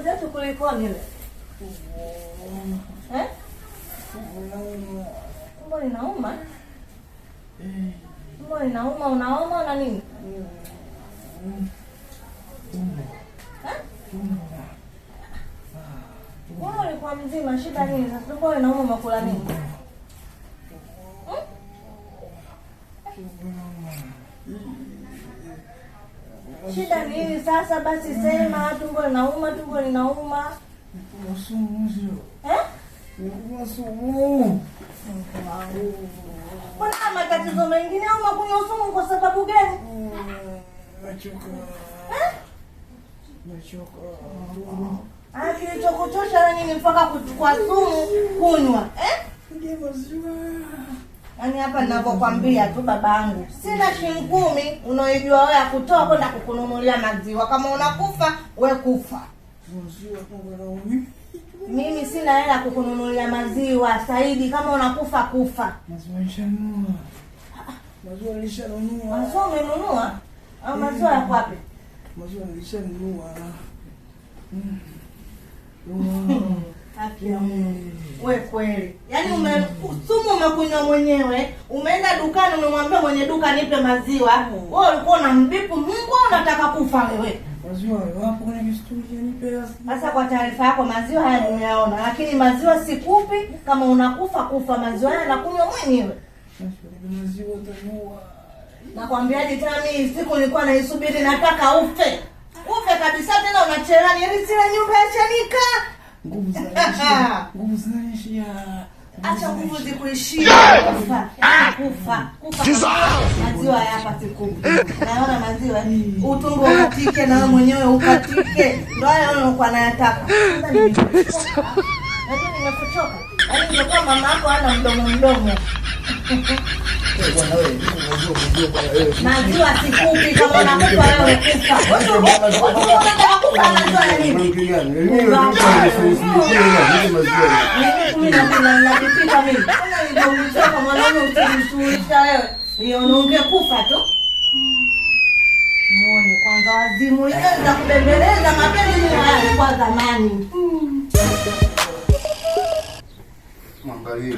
Mwenzetu kulikoni leo? Eh? Tumbo linauma? Tumbo linauma, unauma na nini? Eh? Mbona ulikuwa mzima, shida nini? Sasa tumbo linauma, umekula nini? Shida nini sasa? Basi sema, tumbo linauma, tumbo linauma. Eh? Mbona matatizo mengine au unakunywa sumu kwa sababu gani? Eh? Ah, kilichokuchosha na nini mpaka kuchukua sumu kunywa? Eh? Yaani hapa ninavyokwambia tu babangu, sina shilingi 10 unaijua wewe ya kutoa kwenda kukununulia maziwa. Kama unakufa we kufa. Mimi sina hela kukununulia maziwa Saidi, kama unakufa kufa. Maziwa nishanunua. Maziwa nilishanunua. Maziwa umenunua? Au maziwa yako wapi? Maziwa nilishanunua. Haki ya Mungu. We kweli. Yaani sumu umekunywa mwenyewe, umeenda dukani umemwambia mwenye duka nipe maziwa. Wewe ulikuwa unambipu Mungu au unataka kufa wewe? Maziwa wapo kwenye kisturi nipe. Sasa kwa taarifa yako maziwa haya nimeyaona, lakini maziwa sikupi, kama unakufa kufa, maziwa haya nakunywa mwenyewe. Maziwa utanua. Nakwambiaje tena mimi siku nilikuwa naisubiri nataka ufe. Ufe kabisa tena unachelani, yaani sina nyumba ya chanika. Nguvu zinaishia. Nguvu zinaishia. Acha nguvu zikuishie. Kufa. Kufa. Kufa. Maziwa hapa sikupi. Naona maziwa. Utumbo ukatike na wewe mwenyewe ukatike. Ndio haya unayokuwa nayataka. Sasa nimekuchoka. Yaani nimekuchoka. Yaani ningekuwa mama yako hana mdomo mdomo. Maziwa sikupi, kama unakufa wewe kufa. Unataka kufa maziwa ya nini? Mimi najipika mimi. Ndio mwanaume usijishughulisha wewe. Hiyo ungekufa tu. Muone kwanza wazimu ile za kubembeleza mapenzi ni haya kwa zamani. Mwangalie.